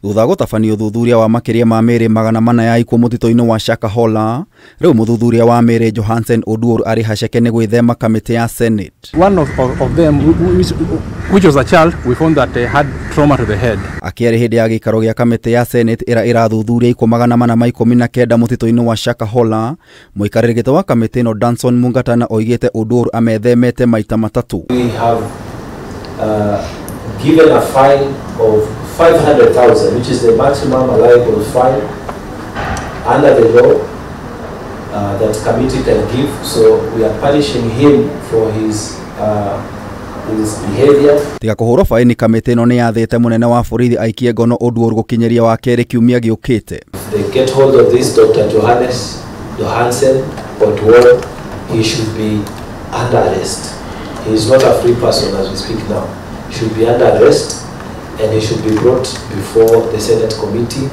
Thutha gũtabania ũthuthuria wa makĩria ma mĩĩrĩ 400 ya ikuũ mũtitũ-inĩ wa Shakahola, rĩu mũthuthuria wa mĩĩrĩ Johansen Oduor arĩ haceke nĩ gwĩthema kamĩtĩ ya Senate. One of them, which was a child, we found that they had trauma to the head. Akĩarĩ hĩndĩ ya gĩikaro gĩa kamĩtĩ ya Senate ĩrĩa ĩrathuthuria ikuũ 419 mũtitũ-inĩ wa Shakahola, mũikarĩri gĩtĩ wa kamĩtĩ ĩno Danson Mungatana oigĩte Oduor amethemete maita matatũ. We have given a fine of 500,000, which is the maximum allowable fine under the law that committee can give. So we are punishing him for his behavior. Tiga kũhũrwo faini, kamĩtĩ ĩno nĩ yathĩte mũnene wa borithi aikie ngono Oduor gũkinyĩria wa kerĩ kiumia gĩũkĩte. They get hold of this Dr. Johansen Oduor, he should be under arrest. He is not a free person as we speak now. He should be under arrest and he should be brought before the Senate committee.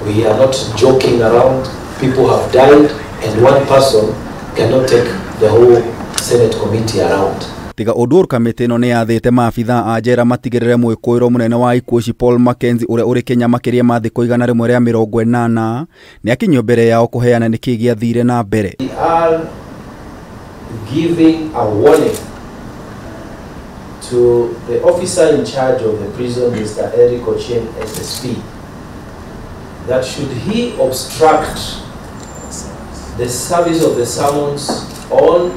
We are not joking around. People have died and one person cannot take the whole Senate committee around. Tiga Oduor, kamĩtĩ ĩno nĩ yathĩte maabithaa a njera matigĩrĩre mwĩkũĩrwo mũnene wa ikuũ ici Paul Mackenzie ũrĩa ũrĩ Kenya makĩria ma thikũ 180 nĩ akinyio mbere yao kũheana nĩkĩ gĩathire na mbere. We are giving a warning to the officer in charge of the prison, Mr. Eric Ochieng, SSP, that should he obstruct the service of the summons on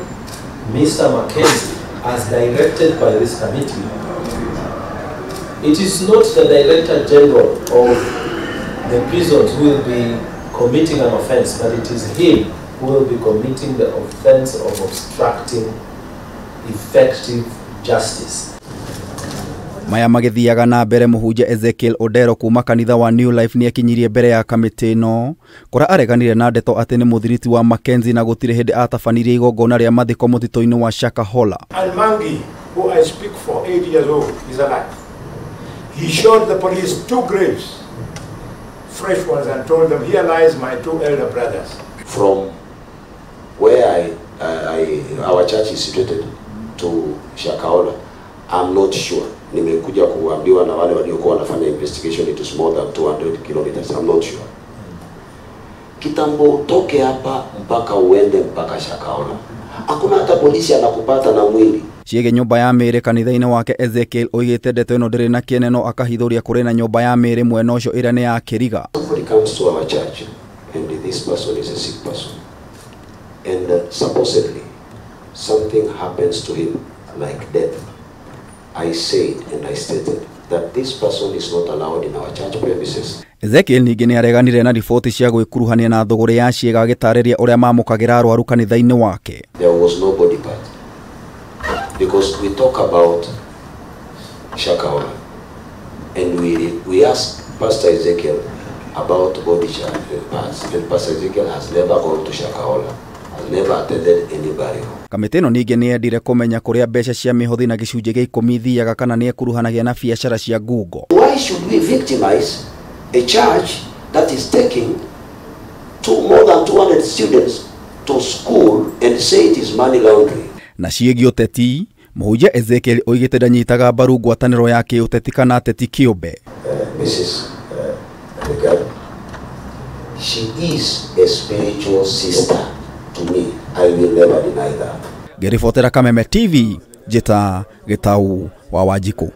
Mr. Mackenzie as directed by this committee, it is not the Director General of the prisons who will be committing an offense, but it is him who will be committing the offense of obstructing effective justice. Maya magĩthiaga na mbere, mũhunjia Ezekiel Odero kuma kanitha wa New Life nĩ akinyirie mbere ya kamĩtĩ ĩno kũrĩa areganire na ndeto atĩ nĩ mũthiriti wa Mackenzie na gũtirĩ hĩndĩ atabanirie igongona rĩa mathiko mũtitũ-inĩ wa Shakahola. And Mangi, who I speak for, 8 years old, is alive. He showed the police 2 graves, fresh ones, and told them, here lies my 2 elder brothers. From where our church is situated to Shakahola, I'm not sure. Nimekuja kuambiwa na wale waliokuwa wanafanya investigation, it is more than 200 kilometers. I'm not sure. Kitambo utoke hapa mpaka uende mpaka Shakahola, hakuna hata polisi anakupata na mwili. Ciĩgiĩ nyũmba ya mĩĩrĩ kanitha-inĩ wake, Ezekiel oigĩte ndeto ĩno ndĩrĩ na kĩene no akahithũria kũrĩ na nyũmba ya mĩĩrĩ mwena ũcio ĩrĩa nĩ ya Kĩriga. Somebody comes to our church and this person is a sick person and supposedly something happens to him like death. I said and I stated that this person is not allowed in our church premises. Ezekiel ningĩ nĩ areganire na riboti cia gwĩkuruhania na thũgũrĩ ya ciĩga agĩtarĩria ũrĩa mamũkagĩra arwaru kanitha-inĩ wake. There was no body part because we talk about Shakahola and we ask Pastor Ezekiel about body parts, and Pastor Ezekiel has never gone to Shakahola, has never attended any burial. Kamĩtĩ ĩno ningĩ nĩ yendire kũmenya kũrĩa mbeca cia mĩhothi na gĩcunjĩ gĩa 10 ithiaga kana nĩ ekuruhanagia na biacara cia ngungo. Why should we victimize a church that is taking more than 200 students to school and say it is money laundering? Na ciĩgiĩ ũteti, mũhunjia Ezekiel oigĩte ndanyitaga mbaru ngwatanĩro ya kĩũteti kana ateti kĩũmbe. Mrs. Regard, she is a spiritual sister to me. I will never deny that. Ngĩribotera Kameme TV, njĩta Gĩtau wa Wanjikũ.